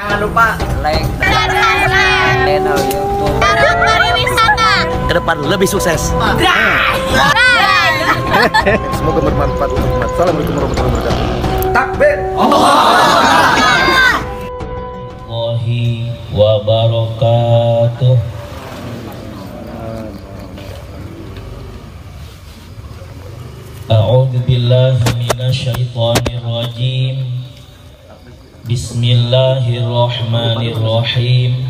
Jangan lupa like dan subscribe channel YouTube Pariwisata. Ke depan lebih sukses. Semoga bermanfaat untuk umat. Assalamualaikum warahmatullahi wabarakatuh. Takbir. Allahi wabarakatuh. A'udzu billahi minasyaitonir rajim. Bismillahirrahmanirrahim.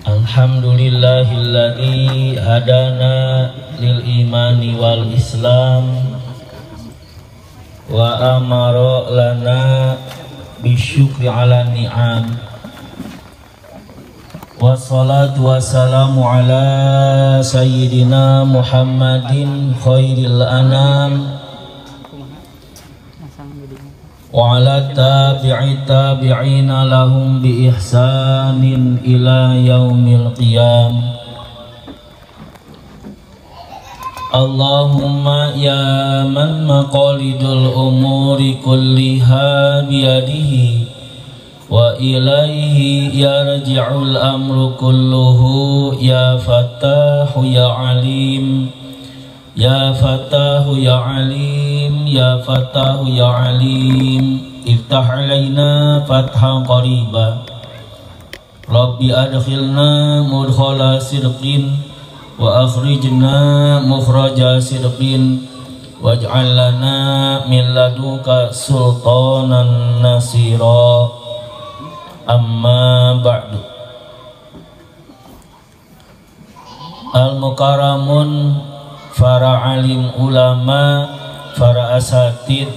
Alhamdulillahilladzi hadana lil imani wal islam wa amara lana bisyukri ala ni'am. Wassalatu wassalamu ala sayyidina Muhammadin khairil anam wa ala tabi'i tabi'ina lahum bi ihsanin ila yaumil qiyam. Allahumma ya man maqalidul umuri kulliha biyadihi wa ilaihi yarji'ul amru kulluhu ya fattahu ya alim. Ya Fattahu ya Alim, ya Fattahu ya Alim, iftah alaina fathan qariba. Rabbi adkhilna mudkhala sidqin wa akhrijna mukhraja sidqin waj'al lana min ladunka sultanan nasira. Amma ba'du. Al-mukarramun, para alim ulama, para asatid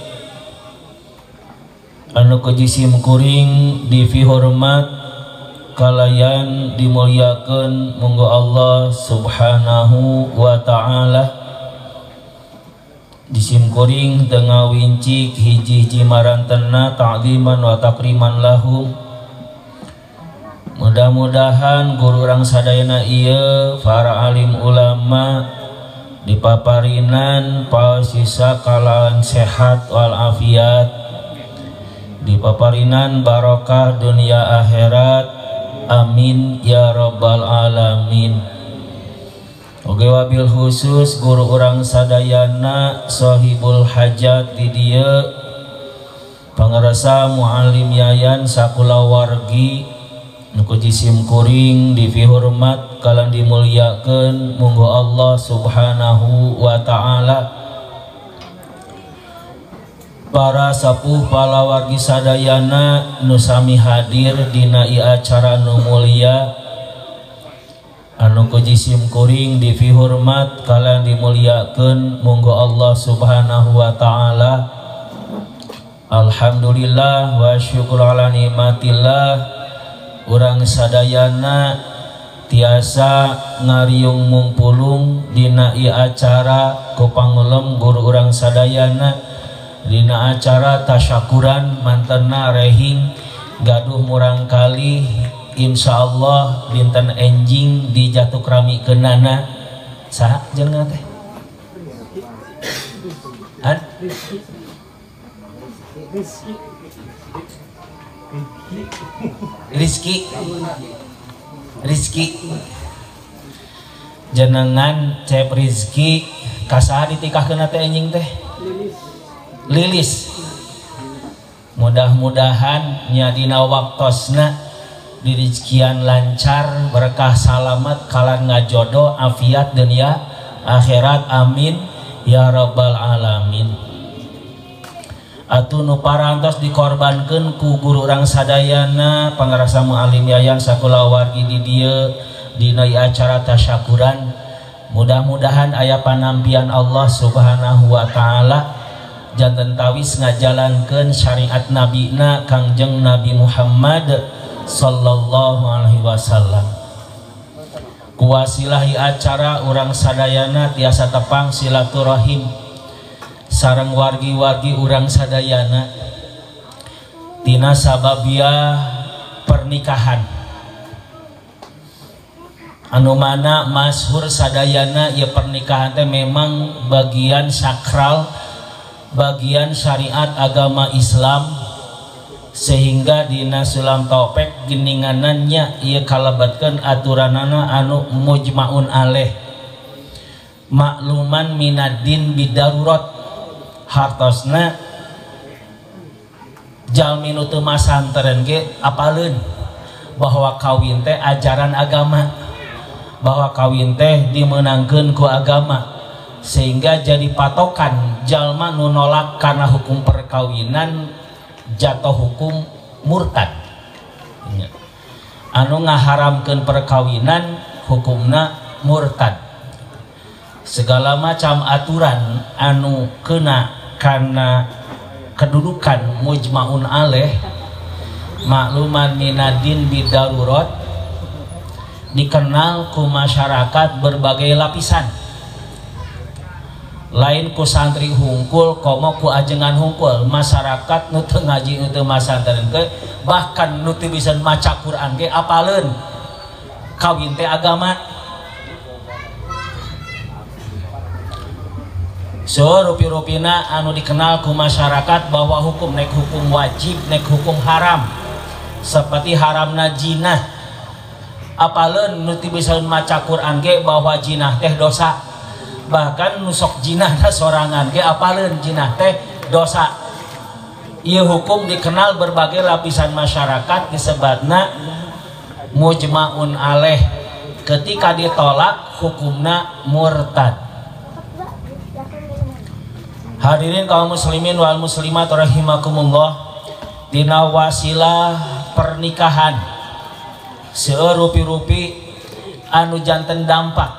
anu kejisim kuring dipihormat kalayan dimuliakeun munggo Allah subhanahu wa ta'ala. Jisim kuring tengah wincik hiji-hiji marantena ta'ziman wa takriman lahum. Mudah-mudahan guru urang sadayana ieu para alim ulama dipaparinan paosisa kalawan sehat walafiat, dipaparinan barokah dunia akhirat, amin ya rabbal alamin. Oge wabil khusus guru urang sadayana sohibul hajat di dieu pangarasa muallim Yayan sakulawargi nu jisim kuring dipihormat kalan dimuliakeun munggo Allah subhanahu wa ta'ala. Para sepuh palawargi sadayana nu sami hadir dina ieu acara nu mulia anu ku jisim kuring dipihormat kalan dimuliakeun munggo Allah subhanahu wa ta'ala. Alhamdulillah wa syukur ala nikmatillah, urang sadayana tiasa ngariung mungpulung dina ieu acara ku pangulem guru urang sadayana dina acara tasyakuran mantena rehing gaduh murang kali insyaallah dinten enjing di jatukrami keunana. Saha jenengan teh? An? Rizki. Rizki jenengan Cep Rizki kasaha ditikahkeun teh enjing teh? Lilis. Mudah-mudahan nya dina waktosna dirizkian lancar berkah salamat kalan ngajodoh afiat dunia akhirat, amin ya rabbal alamin. Atuh nu parantos dikorbankeun ku guru urang sadayana pangarasa muallim Yayan sakulawargi di dieu dina acara tasyakuran. Mudah-mudahan aya panampian Allah subhanahu wa ta'ala janten tawis ngajalankeun syariat nabina Kangjeng Nabi Muhammad sallallahu alaihi wasallam. Kuwasilahi acara urang sadayana tiasa tepang silaturahim sareng wargi-wargi urang sadayana tina sababia pernikahan anu mana masyhur sadayana ya pernikahan teh memang bagian sakral, bagian syariat agama Islam. Sehingga dina sulam taufik geninganannya ieu kalebatkeun aturanana anu mujmaun alaih makluman minadin bidarurat hartosna jalmi nu teu masantren ge apaleun bahwa kawin teh ajaran agama, bahwa kawin teh dimenangkeun ku agama, sehingga jadi patokan jalma nu nolak karena hukum perkawinan jatuh hukum murtad. Anu ngaharamkeun perkawinan hukumna murtad. Segala macam aturan anu kena karena kedudukan mujmaun alaih makluman minadin bidarurat dikenal ku masyarakat berbagai lapisan, lain ku santri hungkul komo ku ajengan hungkul, masyarakat nu teu ngaji nu teu masantren ge bahkan nu teu bisa maca Quran ge apaleun kawin teh agama. So rupi-rupina anu dikenal ku masyarakat bahwa hukum nek hukum wajib nek hukum haram, seperti haramna jinah, apaleun nu teu bisa maca Quran ge bahwa jinah teh dosa, bahkan nu sok jinah sorangan ge apaleun jinah teh dosa. Ieu hukum dikenal berbagai lapisan masyarakat disebatna mujmaun alaih, ketika ditolak hukumna murtad. Hadirin kaum muslimin wal muslimat rahimakumullah, dina wasilah pernikahan seueur rupi-rupi anu janten dampak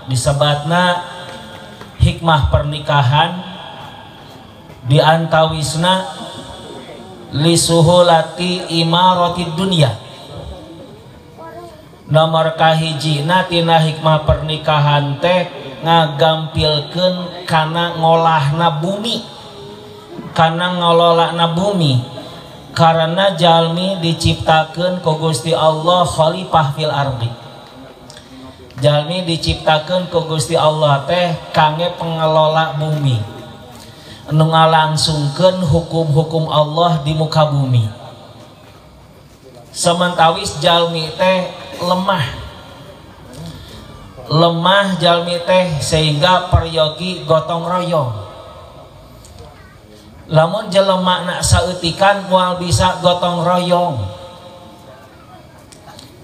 disebatna hikmah pernikahan, diantawisna lisuhulati imarati dunya. Nomor kahijina tina hikmah pernikahan teh ngagampilkeun kana ngolahna bumi, kana ngelolana bumi, karena jalmi diciptakeun ku Gusti Allah khalifah fil ardi. Jalmi diciptakeun ku Gusti Allah teh kangge pengelola bumi, nu ngalangsungkeun hukum-hukum Allah di muka bumi. Sementawis jalmi teh lemah, lemah jalmi teh sehingga peryogi gotong royong. Lamun jelema nak saeutikan moal bisa gotong royong.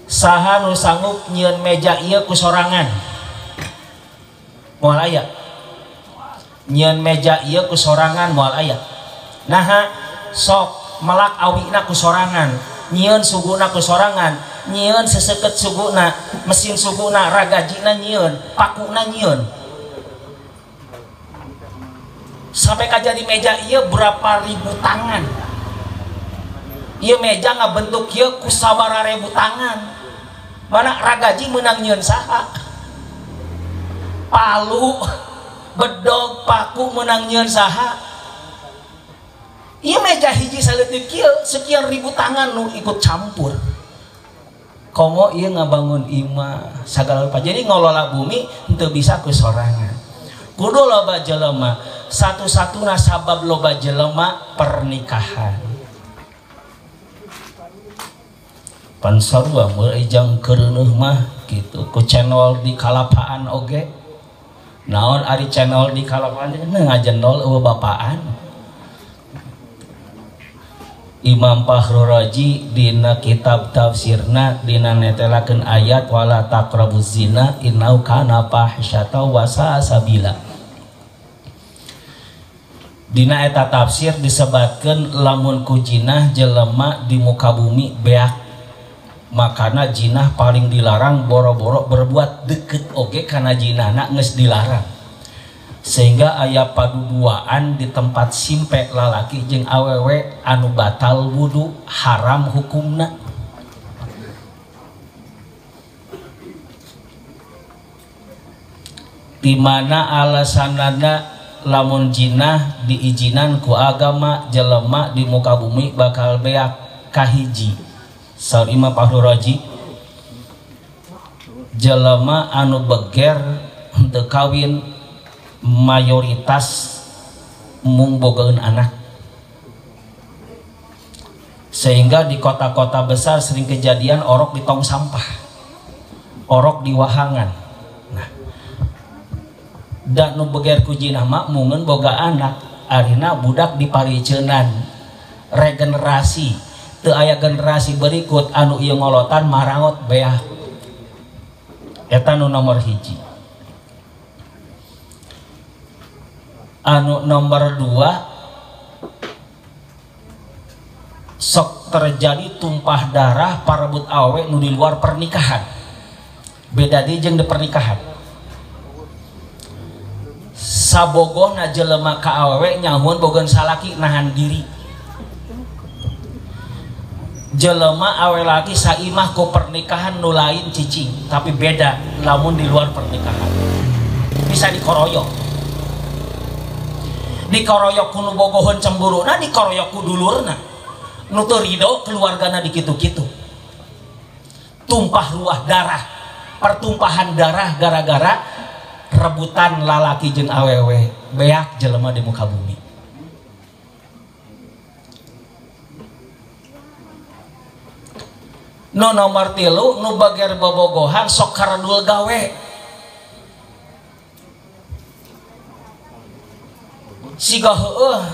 Saha nu sanggup nyieun meja ieu ku sorangan? Moal aya. Nyieun meja ieu ku sorangan moal aya. Naha sok melak awina ku sorangan, nyieun suguna ku sorangan, nyieun seseket suguna, mesin suguna, ragajina nyieun, pakuna nyieun. Sampai kajadi meja ieu berapa ribu tangan. Ieu meja ngabentuk ieu ku sabaraha ribu tangan. Mana ragaji menang nyieun saha? Palu, bedog, paku menang nyieun saha? Ieu meja hiji saleutik ieu sekian ribu tangan nu ikut campur. Komo ieu ngabangun imah sagala rupa. Jadi ngolola bumi henteu bisa ku sorangan. Kudu loba jelema. Satu-satuna sabab loba jelema pernikahan. Pan sarua meuleuh jang keureunuh mah kitu ku channel di kalapaan oge. Naon ari channel di kalapaan teh ngajendol eueuh bapaan. Imam Fahrur Razi dina kitab tafsirna dina netelakeun ayat wala taqrabuz zina innahu kana fahisyatan wa sa'a sabila. Dina eta tafsir disebatkeun lamun ku jinah jelema di muka bumi beak, makana jinah paling dilarang boro-boro berbuat deket oge kana jinahna geus dilarang. Sehingga aya paduduaan di tempat simpe lalaki jeung awewe anu batal wudu haram hukumna. Di mana alasanana lamun jinah diizinan ku agama jelema di muka bumi bakal beak kahiji. Saur Imam Fahrur Razi, jelema anu beger henteu kawin mayoritas mung bogaeun anak. Sehingga di kota-kota besar sering kejadian orok di tong sampah, orok di wahangan. Nah, dan nu beger ku jinah mah mungeun boga anak, arina budak dipariceunan, regenerasi, teu aya generasi berikut anu ieu ngolotan marangot beak. Eta nu nomor hiji. Anu nomor 2, sok terjadi tumpah darah parebut awe nu di luar pernikahan. Beda deui jeung di pernikahan. Sabogohna jelema ka awewe nyahuan bogan salaki nahan diri. Jelema awe laki saimah ku pernikahan nu lain cicing, tapi beda lamun di luar pernikahan. Bisa dikoroyok. Dikoroyok ku nu bogoheun cemburuna, dikoroyok ku dulurna. Nu teu rido keluargana dikitu-kitu. Tumpah ruah darah, pertumpahan darah gara-gara rebutan lalaki jeung awewe, beak jelema di muka bumi. Nu nomor 3, nu bager bobogohan sok karedul gawe. Siga heueuh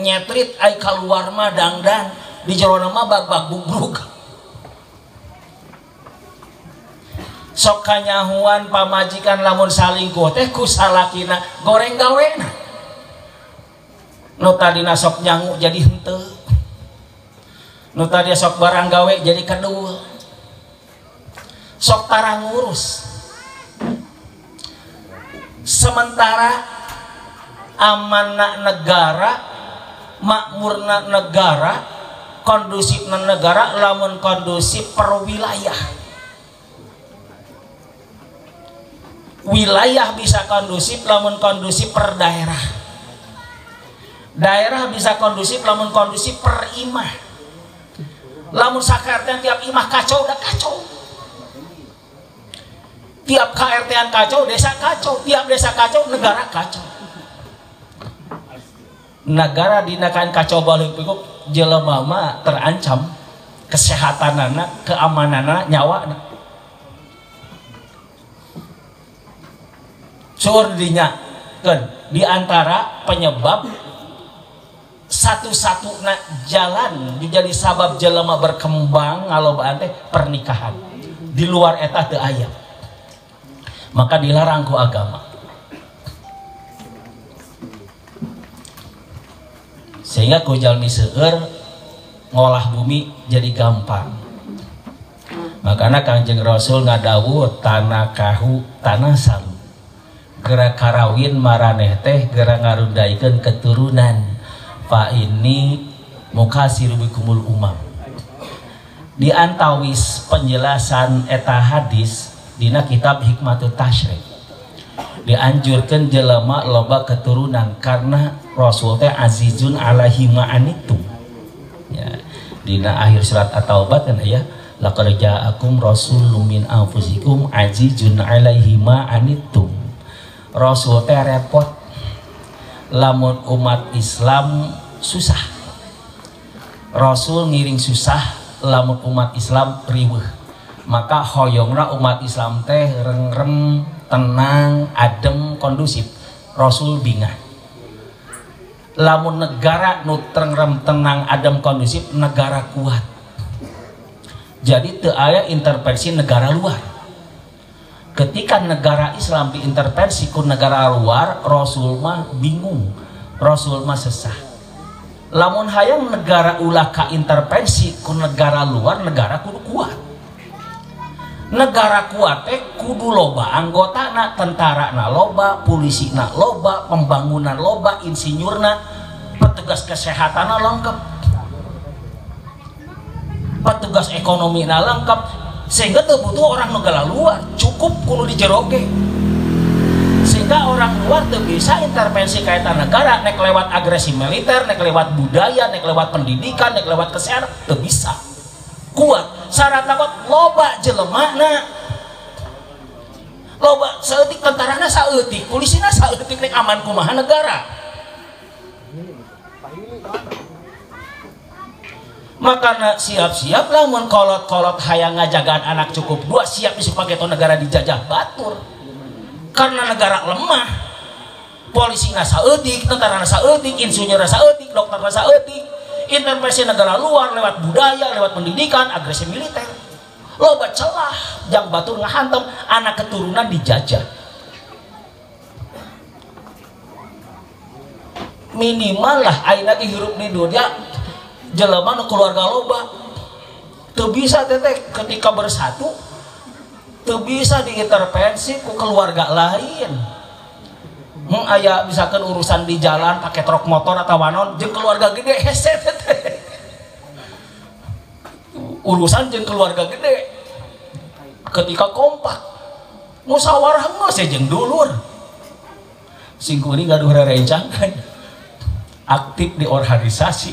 nyetrit ai kaluar mah dangdan, di jerona mah bag-bag bubrug. Sok kanyahuan pamajikan lamun salingkuh teh ku salakina goreng gawena. Nu tadina sok nyangu jadi henteu. Nu tadi sok barang gawe jadi kedul. Sok tara ngurus. Sementara amanah negara, makmurna negara, kondusifna negara lamun kondusif per wilayah. Wilayah bisa kondusif lamun kondusif per daerah. Daerah bisa kondusif lamun kondusif per imah. Lamun sakartean tiap imah kacau, udah kacau. Tiap KRT-an kacau, desa kacau. Tiap desa kacau, negara kacau. Negara dinakan kacau balik pikuk, jelema mah terancam kesehatanana, keamananana, nyawana. Sur dinya kan di antara penyebab satu-satunya jalan dijadi sabab jelema berkembang ngalobaan teh pernikahan. Di luar eta teu aya. Maka dilarang ku agama. Sehingga ku jalmi seueur ngolah bumi jadi gampang. Makana Kangjeng Rasul ngadawuh tanah kahu tanah salu. Gerak karawin maraneh teh gerak ngarundaikeun keturunan. Fa ini mukasiru bikumul umam. Di antawis penjelasan eta hadis dina kitab Hikmatut Tasyrik. Dianjurkan jelema loba keturunan karena Rasul teh azizun alaihi ma anitum. Ya, dina akhir surat At-Taubah kan ya, laqad ja'akum rasulun min anfusikum azizun alaihi ma anitum. Rasul teh repot lamun umat Islam susah. Rasul ngiring susah lamun umat Islam riweuh. Maka hoyongna umat Islam teh rengrem, tenang, adem, kondusif. Rasul bingah. Lamun negara nu tengrem, tenang, adem, kondusif, negara kuat. Jadi teu aya intervensi negara luar. Ketika negara Islam diintervensi ku negara luar, Rasul mah bingung, Rasul mah sesah. Lamun hayang negara ulah ka intervensi ku negara luar, negara kudu kuat. Negara kuat teh kudu loba anggotana, tentarana loba, polisina loba, pembangunan loba, insinyurna, petugas kesehatanna lengkap, petugas ekonomina lengkap, sehingga teu butuh orang negara luar, cukup kudu di jero ge. Sehingga orang luar teu bisa intervensi kaitan negara, nek lewat agresi militer, nek lewat budaya, nek lewat pendidikan, nek lewat kesehatan, teu bisa. Kuat, syarat kuat loba jelemana, loba saeutik tentarana saeutik, polisina saeutik, nek aman kumaha negara. Makana siap-siap lamun kolot-kolot hayang ngajagaan anak cukup dua siap disepaketo negara dijajah batur. Karena negara lemah, polisi saeutik, tentara saeutik, insinyur saeutik, dokter saeutik, intervensi negara luar lewat budaya, lewat pendidikan, agresi militer. Loba celah jang batur ngahantem anak keturunan dijajah. Minimal lah ayeuna ge hirup di dunia jelema nu keluarga loba teu bisa teteh ketika bersatu teu bisa diintervensi ku keluarga lain. Aya misalkan urusan di jalan pakai truk motor atau wanon jeung keluarga gede hese teteh. Urusan jeung keluarga gede ketika kompak musyawarah geus jeung dulur singkuring gaduh rerencangan aktif di organisasi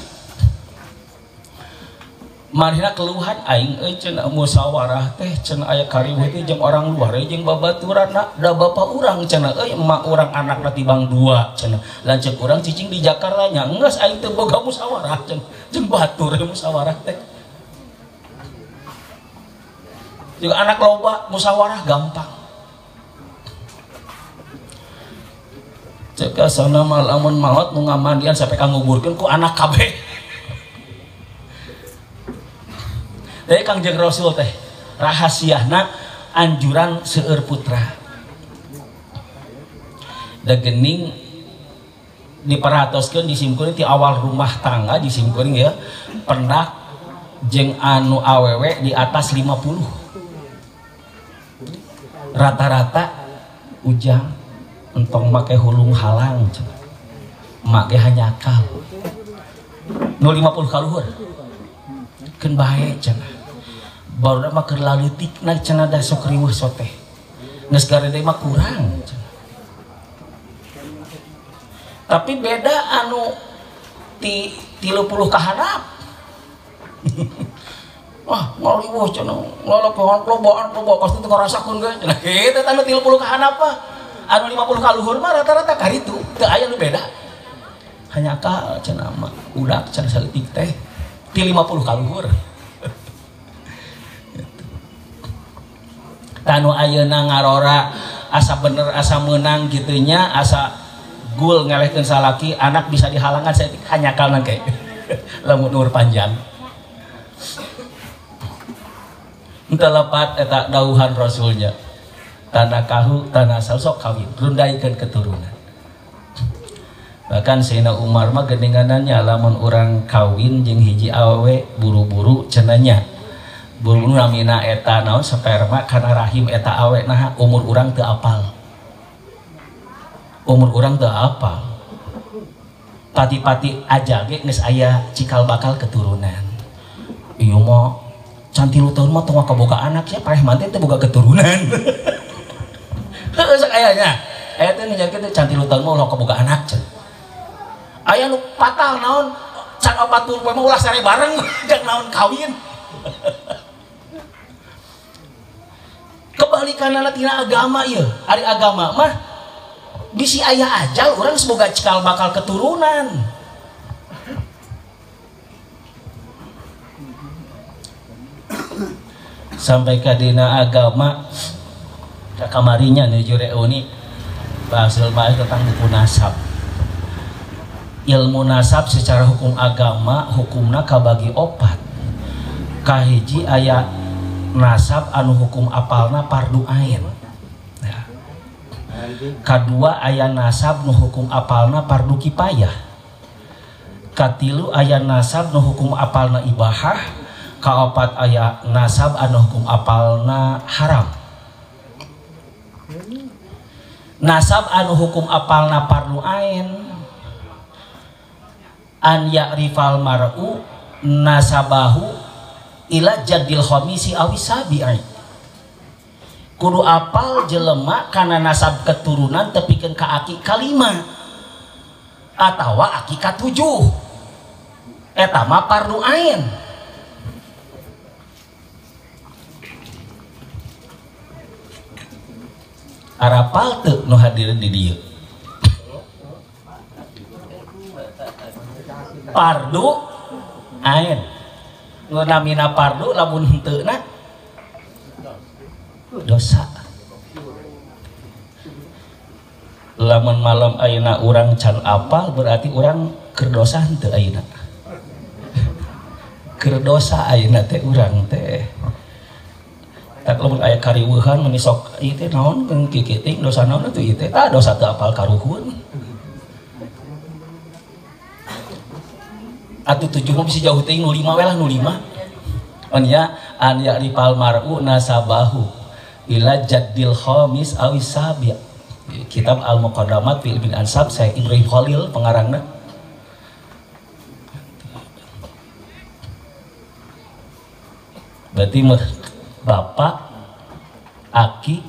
marina keluhan aing euy cenah musyawarah teh cenah aya kariweuh teh jeung orang luar jeung babaturanna da bapa urang cenah euy emak urang anakna tibang dua cenah lanceuk urang cicing di Jakarta nya geus aing teu boga musyawarah cenah jeung batur musyawarah teh. Juga anak loba musyawarah gampang. Cek asana mah lamun maot nu ngamandian sampai ka nguburkeun ku anak kabeh. Teh Kangjeng Rasul teh rahasiana anjuran seueur putra. Da geuning diperhatoskeun disimkuring ti awal rumah tangga disimkuring ya pendak jeung anu awewe di atas 50. Rata-rata ujang entong make hulung halang make hanyakal nu 50 kaluhur keun bae cenah barudak mah keur laleutikna cenah da sok riweuh soteh geus garede mah kurang cenah. Tapi beda anu ti 30 kaharap. Wah, ngaliweuh cenah, lalakohan lobaan loba pasti teu ngarasakeun ge cenah. Kitu anu 30 kahanap mah. Anu 50 kaluhur mah rata-rata karitu, teu aya nu beda. Hanya ka cenah mah udak cenah saeutik teh ti 50 kaluhur. Tanu ayeuna ngarora asa bener asa meunang kitu nya, asa gul ngalehkeun salaki, anak bisa dihalangan saeutik hanyakalna ge. Lamun umur panjang. Telepat eta dauhan rasulnya tanah kahu tanah sal sok kawin rundaikeun keturunan. Bahkan Sayyidina Umar mah geuninganna lamun urang kawin jeung hiji awewe buru-buru cenah buru-buru namina eta naon sperma kana rahim eta awe nah umur urang teu apal, umur urang teu apal, pati-pati aja ge geus aya cikal bakal keturunan. Ieu mah can 3 tahun mah tong kaboga anak ya paeh manten teh boga keturunan. Heueuh sok aya nya. Aya teh ngejarkeun teh can 3 tahun mah ulah kaboga anak cenah. Aya nu fatal naon can 40 poe mah ulah sare bareng jang naon kawin. Kebalikanna tina agama ieu. Ari agama mah bisi aya ajal urang semoga cikal bakal keturunan. Sampai ka dina agama kamarinya nuju reuni bahas tentang buku nasab. Ilmu nasab secara hukum agama hukumna kabagi opat. Kahiji aya nasab anu hukum apalna fardu ain. Ya. Kadua aya nasab nu hukum apalna fardu kifayah. Katilu aya nasab nu hukum apalna ibahah. Kaopat aya nasab anu hukum apalna haram. Nasab anu hukum apalna fardu ain an ya'rifal mar'u nasabahu ila jaddil khamisi awi sabi'i. Kudu apal jelema kana nasab keturunan tepikeun ka aki kalima atawa aki katujuh. Eta mah fardu ain. Arapal teu nu hadirin di dieu. Fardu ain. Nu namina fardu lamun henteu na dosa. Lamun malam ayeuna urang can apal berarti urang keur dosa henteu ayeuna. Keur dosa ayeuna teh urang teh. Tak lamun aya kariweuhan meni sok ieu teh naon kikiting dosa naon atuh ieu teh tah dosa teu apal karuhun. Atuh 7 mah bisa jauh teuing nu 5 we lah nu 5. An ya an ya'rifal mar'u nasabahu ila jaddil khamis awis sabi'. Kitab Al-Muqaddamat fi Ilmil Ansab Syekh Ibrahim Khalil pengarangna. Berarti bapak, aki,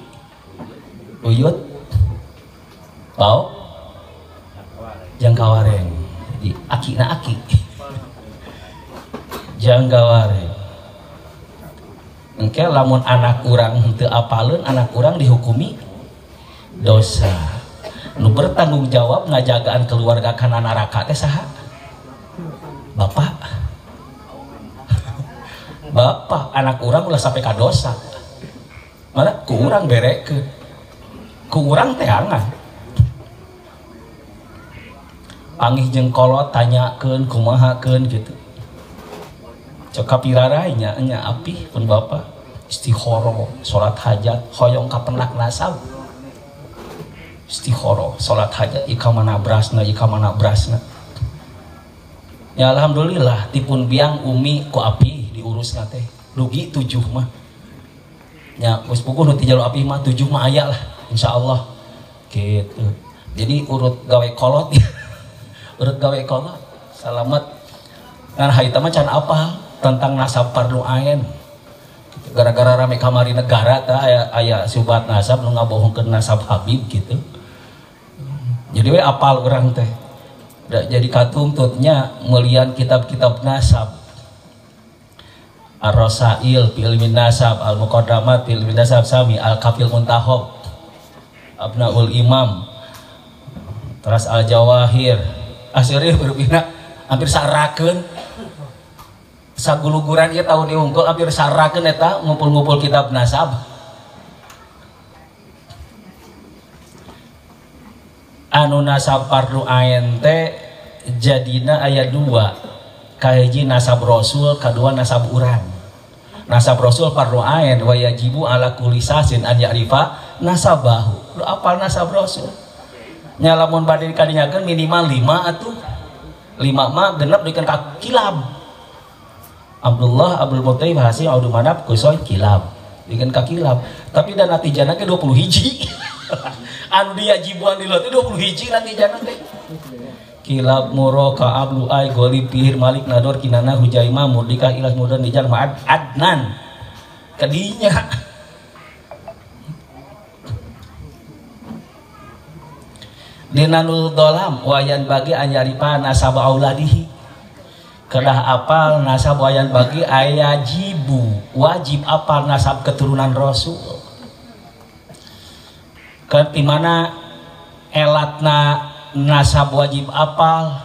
uyut, bau, jangkawareng. Jadi aki na aki. Jangkawareng. Engke lamun anak urang henteu apaleun, anak urang dihukumi dosa. Nu bertanggung jawab ngajagaan keluarga kana neraka teh saha? Bapak. Bapak anak urang ulah sampai ka dosa. Mana ku urang berekeun. Ku urang teangan. Pangih jeung kolot tanyakeun kumahakeun gitu. Cok kapirarai nya nya apih pun bapak istikharah salat hajat hoyong kapenak nasab. Istikharah salat hajat ika mana brasna ika mana brasna. Ya alhamdulillah tipun biang umi ku api diurusna teh. Dugi 7 mah. Nya geus puguh nu ti jalu api mah 7 mah aya lah insyaallah. Gitu. Jadi urut gawe kolot. Urut gawe kolot salamet. Ngan harita mah can apal tentang nasab fardu ain. Gara-gara rame kamari negara tah aya subat nasab nu ngabohongkeun nasab Habib gitu. Jadi we apal urang teh. Jadi katuntutnya melian kitab-kitab nasab. Ar-Rasail fi ilmin nasab, Al-Muqaddamat fi ilmin nasab sami, Al-Kafil Muntahob, Abnaul Imam, terus Al-Jawahir. Asiri berbina hampir sarakeun. Saguluguran ieu tahun diunggul hampir sarakeun eta ngumpul-ngumpul kitab nasab. Anu nasab fardu ain teh jadina aya 2. Kahiji nasab Rasul, kadua nasab urang. Nasab Rasul fardu ain wa yajibu ala kulli sasin an ya'rifa nasabahu. Lu apal nasab Rasul? Nya lamun bade dikadinyakeun minimal 5 atuh. 5 mah genep dikeun ka kilab. Abdullah, Abdul Muttalib, Hasim, Abdul Manaf, Kusoy, Kilab. Dikeun ka kilab. Tapi dan natijana ge 20 hiji. Anu diajibuan di luar teh 20 hiji natijana teh. Kilab, Muro, Ka'ab, Lu'ay, Gholib, Fihir, Malik, Nador, Kinana, Hujaimah, Murdikah, Ilas, Mudon, Nijar, Ma'ad, Adnan. Kadinya. Dinanul dolam wayan bagi anyaripa nasab auladihi. Kedah apal nasab wayan bagi ayajibu, wajib apal nasab keturunan Rasul. Ke mana elatna nasab wajib apal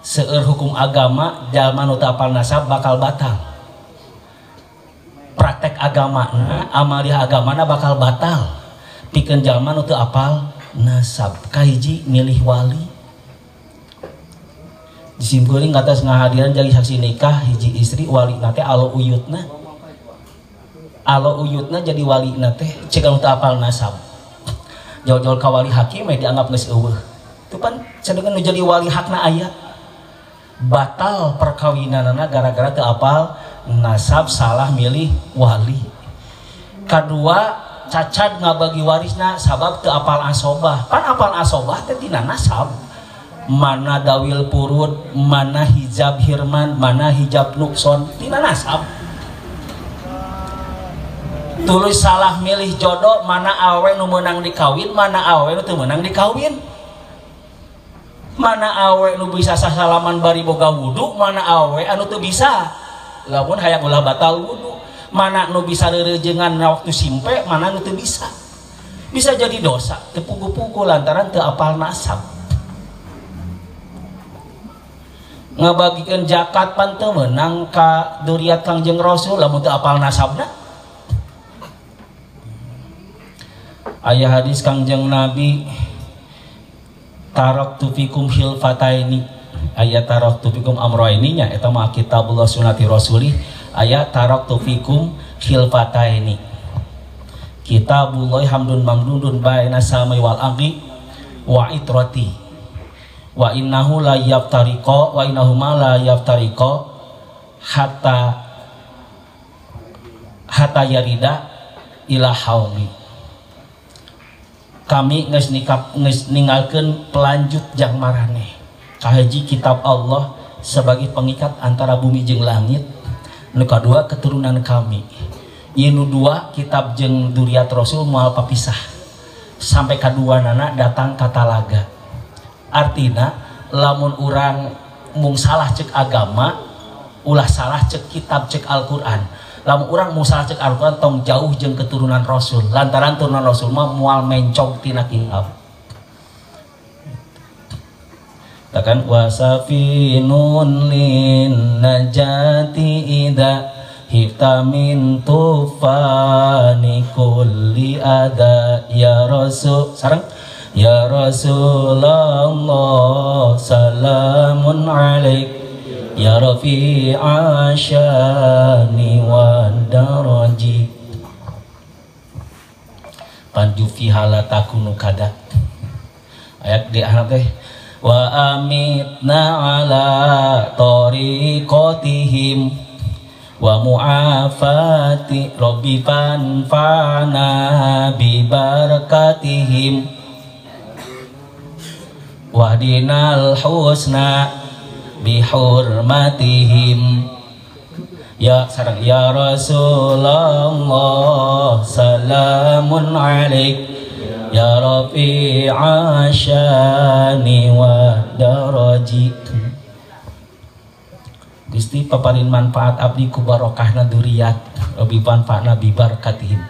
seueur hukum agama jalma nu teu apal nasab bakal batal. Praktek agamana, amaliah agamana bakal batal. Pikeun jalma nu teu apal nasab. Kahiji milih wali. Disimpulin atas ngahadiran jadi saksi nikah hiji istri wali nate alo uyutna. Alo uyutna jadi wali nate cek anu teu apal nasab. Jauh-jauh ka wali hakim dianggap geus eueuh. Itu pan sadengeun nu jadi wali hakna aya. Batal perkawinanana gara-gara teu apal nasab salah milih wali. Kadua cacad ngabagi warisna sabab teu apal asobah. Pan apal asobah teh tina nasab. Mana dawil purut, mana hijab hirman, mana hijab nukson, tina nasab. Tulus salah milih jodoh, mana awe nu meunang dikawin, mana awe nu teu meunang dikawin. Mana awe nu bisa sasalaman bari boga wudu, mana awe anu teu bisa. Lamun hayang ulah batal wudu. Mana nu bisa reurejengan waktu simpe, mana nu teu bisa. Bisa jadi dosa, teu pugu-pugu lantaran teu apal nasab. Ngabagikeun zakat pan teu meunang ka duriat Kangjeng Rasul lamun teu apal nasabna. Aya hadis Kangjeng Nabi taraktu fikum khilfataini, aya taraktu fikum amroini nya eta mah kitabullah sunati rasulih, aya taraktu fikum khilfataini kitabullah hamdun mamdudun baina samai wal ardi wa itrati wa innahu la yaftariqa wa innahuma la yaftariqa hatta hatta yarida ila haumi. Kami geus geus ninggalkeun pelanjut jang maraneh. Kahiji kitab Allah sebagai pengikat antara bumi jeung langit. Nu kadua keturunan kami. Ieu nu dua kitab jeung duriat Rasul moal papisah. Sampai kaduanana datang ka talaga. Artina lamun urang mung salah cek agama, ulah salah cek kitab cek Al-Qur'an. Lamun urang mung salah cek Al-Qur'an tong jauh jeung keturunan Rasul. Lantaran turunan Rasul mah moal mencog tina kitab. Takkan wasafinun lin najati idza hifta min tufani kulli ada ya Rasul. Sareng ya Rasulullah salamun alaik ya rafi'a syani wa daraji panju fiha la takunu kada. Ayat di akhir teh wa amitna ala tariqatihim wa mu'afati rabbi fanfa'na bi barakatihim wahdinal husna bihurmatihim. Ya sareng ya Rasulullah salamun alaik ya rafi'a syani wa daraji. Gusti paparin manfaat abdi ku barokahna duriat rabbi fanfa'na bi barakatihim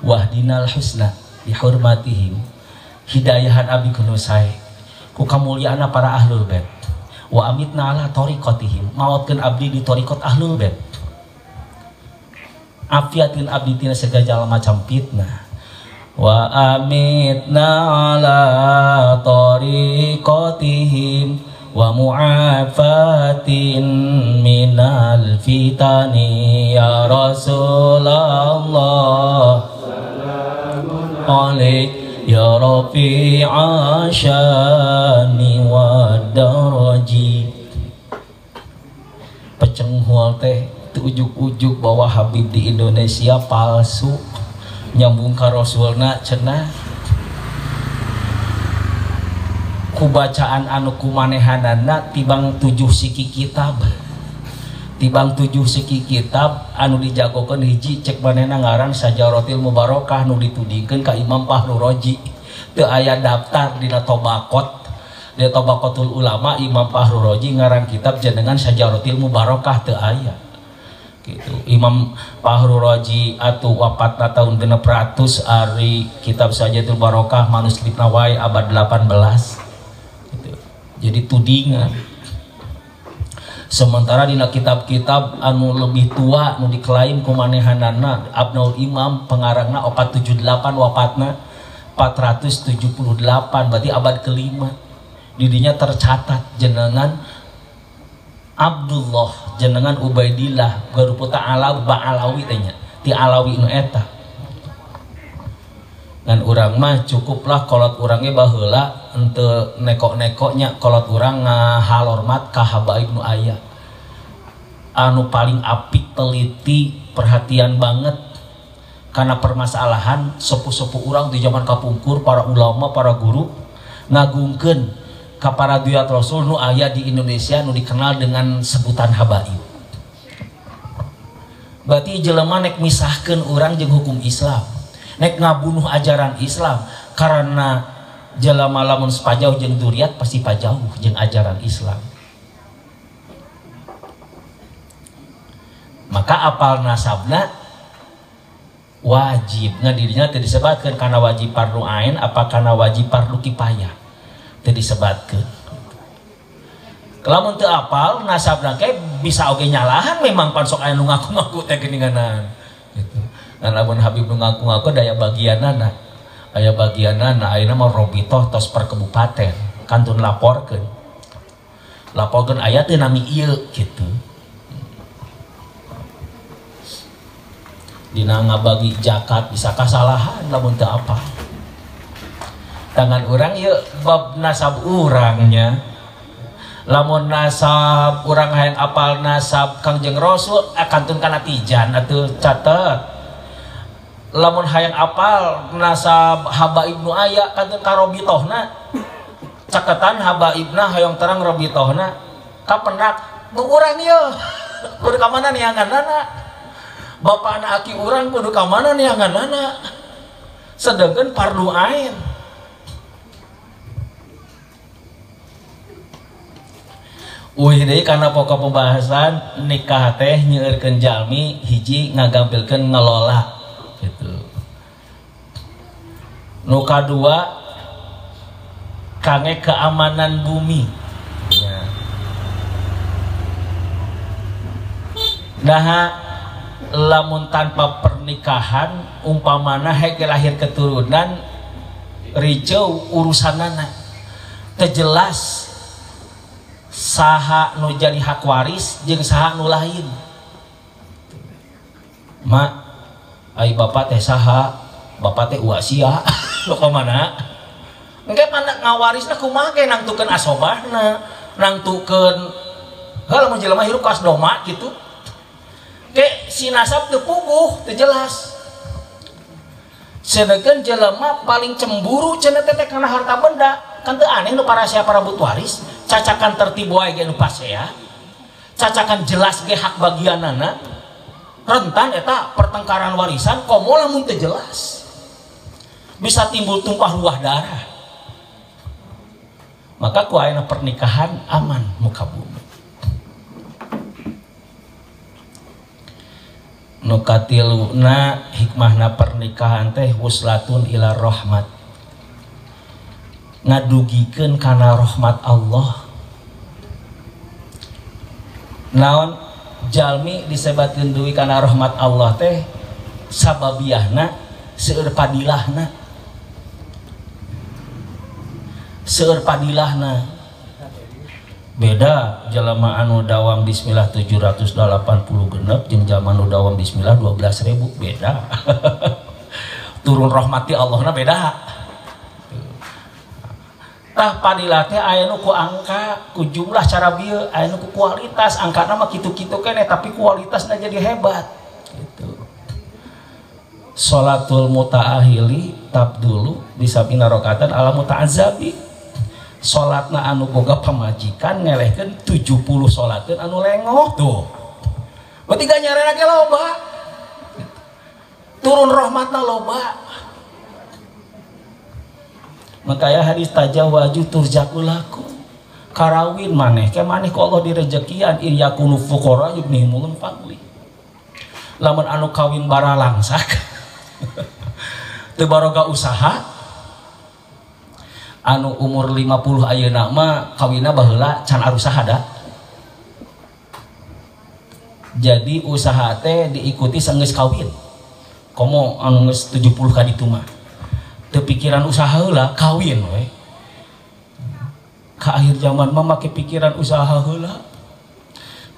wahdinal husna bihurmatihim. Hidayahan abdi ku nu sae ku kamuliaanna para ahlul bait wa amitna ala tariqatihim, maotkeun abdi di tariqat ahlul bait. Afiatin abdi tina segala macam fitnah. Wa amitna ala tariqatihim wa mu'afatin minal fitani ya Rasulullah alaik ya rafi'a syani wa daraji. Pecenghual teh teu ujug-ujug bahwa Habib di Indonesia palsu nyambung ka Rasulna cenah. Ku bacaan anu kumanehanana tibang 7 siki kitab. Tibang 7 siki kitab anu dijagokeun hiji cek manehna ngaran Sajaratil Mubarokah nu ditudingkeun ka Imam Fahru Razi. Teu aya daftar dina Tabaqat. Di Tabaqatul Ulama Imam Fahru Razi ngarang kitab jenengan Sajaratil Mubarokah teu aya. Gitu. Imam Fahru Razi atuh wafat tahun 600 ari kitab Sajaratil Mubarokah manuskripna wae abad 18. Gitu. Jadi tudingan. Sementara dina kitab-kitab anu lebih tua nu diklaim ku manehanana Abnaul Imam pengarangna 478 wafatna 478 berarti abad kelima. Didinya tercatat jenengan Abdullah jenengan Ubaidillah garuputa Alawi Ba'alawi teh nya ti Alawi nu eta. Ngan urang mah cukuplah kolot urangnya baheula henteu neko-nekoknya kolot urang ngahalormat ka habaib nu aya. Anu paling apik teliti perhatian banget karena permasalahan sepuh-sepuh urang di zaman kapungkur para ulama para guru ngagungkeun ka para duyat Rasul nu aya di Indonesia nu dikenal dengan sebutan habaib. Berarti jelema nek misahkeun urang jeung hukum Islam, nek ngabunuh ajaran Islam karena jelema lamun sepajauh jeung duriat pasti pajauh jeung ajaran Islam. Maka apal nasabna wajib ngan dirinya teu disebatkeun kana wajib fardu ain apa kana wajib fardu kifayah teu disebatkeun. Lamun teu apal nasabna ke bisa oge nyalahan memang pan sok aya nu ngaku-ngaku teh geuninganan gitu. Nah lamun Habib nu ngaku-ngaku daya bagianana. Aya bagianana ayeuna mah robitoh tos per kabupaten kantun laporkeun. Laporkeun aya teu nami ieu gitu. Dina ngabagi zakat bisa kasalahan lamun teu apal. Tangan urang ieu bab nasab urangnya. Lamun nasab urang hayang apal nasab Kangjeng Rasul kantun kana tijan atuh catet. Lamun hayang apal nasab habaibnu aya kantun ka robitohna. Caketan habaibna hayang terang robitohna. Kapenak nu urang ieu kudu ka mana neanganana. Bapana aki urang kudu ka mana neanganana. Sedengkeun fardu ain. Uih deui kana pokok pembahasan nikah teh nyeueurkeun jalmi hiji ngagampilkeun ngelola gitu. Nu kadua kangge keamanan bumi. Ya. Nah, lamun tanpa pernikahan umpamana hek lahir keturunan rijau urusanana teu jelas saha nu jadi hak waris jeung saha nu lain. Mak, ai bapak teh saha? Bapak teh uak sia. Lo ka mana? Engke mana ngawarisna kumaha ge nangtukeun asobahna, nangtukeun heuh lamun jelema hirup kaos doma kitu. Ke si nasab teu puguh, teu jelas. Sedengkeun jelema paling cemburu cenah teh kana harta benda. Kan teu aneh nu parasea parabut waris, cacakan tertib wae ge nu pasea, cacakan jelas ge hak bagianana, rentan eta pertengkaran warisan komo lamun teu jelas bisa timbul tumpah ruah darah. Maka ku ayeuna pernikahan aman muka bumi. Nu katiluna hikmahna pernikahan teh wuslatun ila rahmat, ngadugikeun kana rahmat Allah. Naon jalmi disebatkeun duwi kana rahmat Allah teh sababiahna seueur padilahna. Seueur padilahna. Beda jelema anu dawam bismillah 780 genep jeung jelema anu dawam bismillah 12.000 beda. Turun rahmati Allahna beda. Tah padilah teh aya nu ku angka, ku jumlah cara bieu, aya nu ku kualitas, angkana mah kitu-kitu keneh tapi kualitasna jadi hebat gitu. Salatul mutaahili tabdulu bisabina rakaatan ala muta'azzabi. Salatna anu boga pamajikan ngelehkeun 70 salateun anu lengoh tuh. Berarti ganjaranna ge loba. Turun rahmatna loba. Makanya hadis tajawaju turjakul lakum. Karawin maneh ke maneh ku Allah direjekian in yakunu fuqara yughnihimul fadli. Lamun anu kawin baralangsak teu baroga usaha anu umur 50 ayeuna mah kawinna baheula can arusaha da. Jadi usaha teh diikuti sanggeus kawin. Komo anu geus 70 ka ditu mah. Teu pikiran usaha heula kawin we. Ka akhir zaman mah make pikiran usaha heula.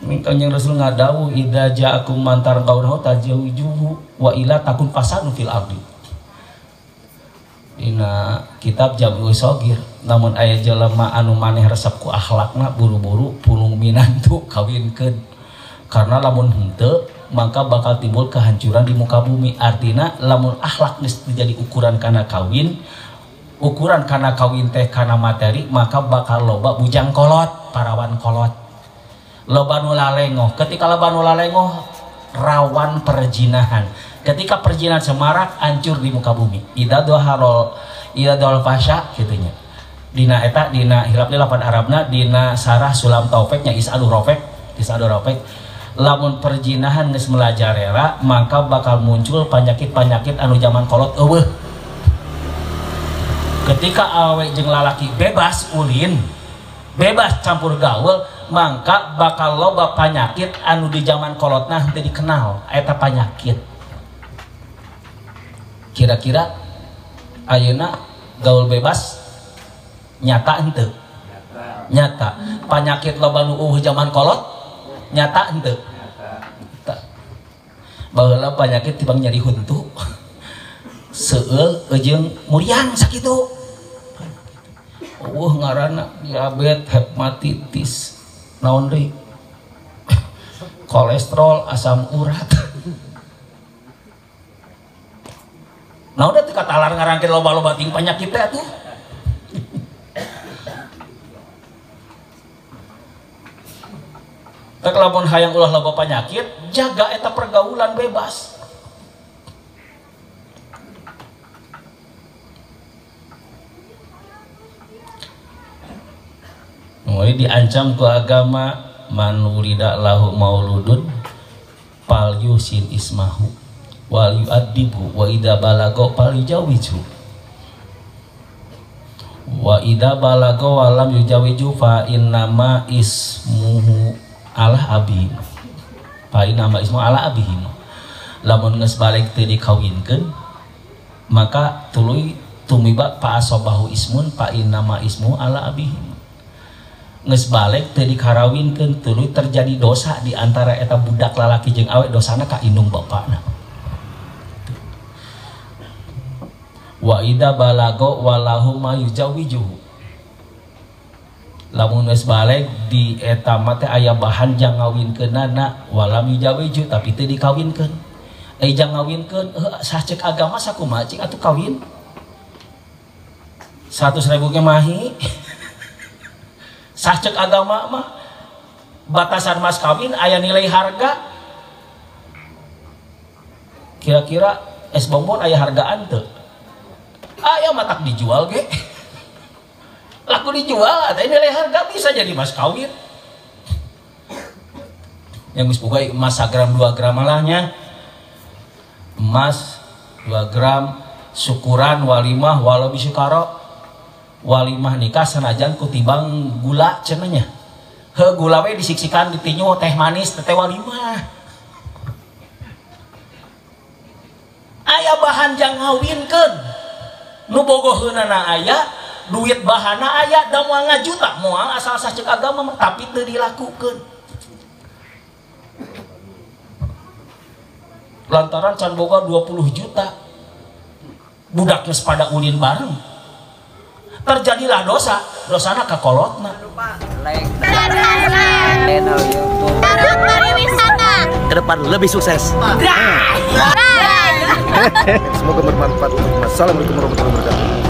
Kanjeng Rasul ngadawuh idza ja'akum man tarqawnahu tajawwijuhu wa ila takun fasadun fil ardi. Dina kitab Jami'us Shogir, namun aya jelema anu maneh resep ku akhlakna buru-buru pulung minantu kawinkeun. Karena lamun henteu maka bakal timbul kehancuran di muka bumi. Artina lamun akhlak geus jadi ukuran kana kawin, ukuran kana kawin teh kana materi, maka bakal loba bujang kolot, parawan kolot. Loba nu lalengoh. Ketika loba nu lalengoh rawan perzinahan. Ketika perzinahan semarak hancur di muka bumi. Idza dhaharul idza dhal fasya kitunya. Dina eta dina hilap lapan Arabna dina sarah sulam taufeknya isadu rofek, isadu rofek. Lamun perzinahan geus melajarera maka bakal muncul penyakit-penyakit anu zaman kolot eueuh. Ketika awe jeung lalaki bebas ulin, bebas campur gaul, Mangka bakal loba panyakit anu di zaman kolotna henteu dikenal eta panyakit. Kira-kira ayeuna gaul bebas nyata henteu? Nyata. Panyakit loba nu eueuh zaman kolot nyata henteu? Nyata. Baheula panyakit tibang nyeri huntu. Seueul jeung muriang sakitu. Eueuh ngaranna diabetes, hepatitis, naon deui? Kolesterol, asam urat. Naon teh katalar ngarangkeun loba-loba ting panyakit teh atuh. Teh lamun hayang ulah loba panyakit, jaga eta pergaulan bebas. Mulai diancam ku agama man wulida lahu mauludun fal yusin ismahu wal yu'adibu wa idza balago fal yujawiju wa idza balago walam yujawiju fa innama ismuhu ala abi fa innama ismu ala abihim. Lamun geus balik teu dikawinkeun maka tuluy tumiba fa asobahu ismun fa innama ismu ala abihim. Geus balik teu dikarawinkeun tuluy terjadi dosa di antara eta budak lalaki jeung awe, dosana ka indung bapana. Wa idza balago walahu ma yujawijuhu. Lamun geus balik di eta mah teh aya bahan jang ngawinkeunana walam yujawiju tapi teu dikawinkeun. Jang ngawinkeun sah cek agama sakumaha cing atuh kawin. 100.000 ge mahi. Sah cek agama mah batasan mas kawin aya nilai harga. Kira-kira es bonbon aya hargaan teu? Aya matak dijual ge. Laku dijual ada nilai harga bisa jadi mas kawin. Yang geus boga emas 1 gram 2 gram malahnya. Emas 2 gram syukuran walimah walau bisukaro. Walimah nikah sanajan kutibang gula cenanya. Heuh gula we disiksikan ditinyu teh manis teh walimah. Aya bahan jang ngawinkeun. Nu bogoheunana aya, duit bahana aya da moal ngajuta moal asal sah ceuk agama mah tapi teu dilakukeun. Lantaran can boga 20 juta. Budak geus pada ulin bareng. Terjadilah dosa, dosana ka kolotna. Like, channel YouTube. Ke depan lebih sukses. Semoga bermanfaat untuk umat. Assalamualaikum warahmatullahi wabarakatuh.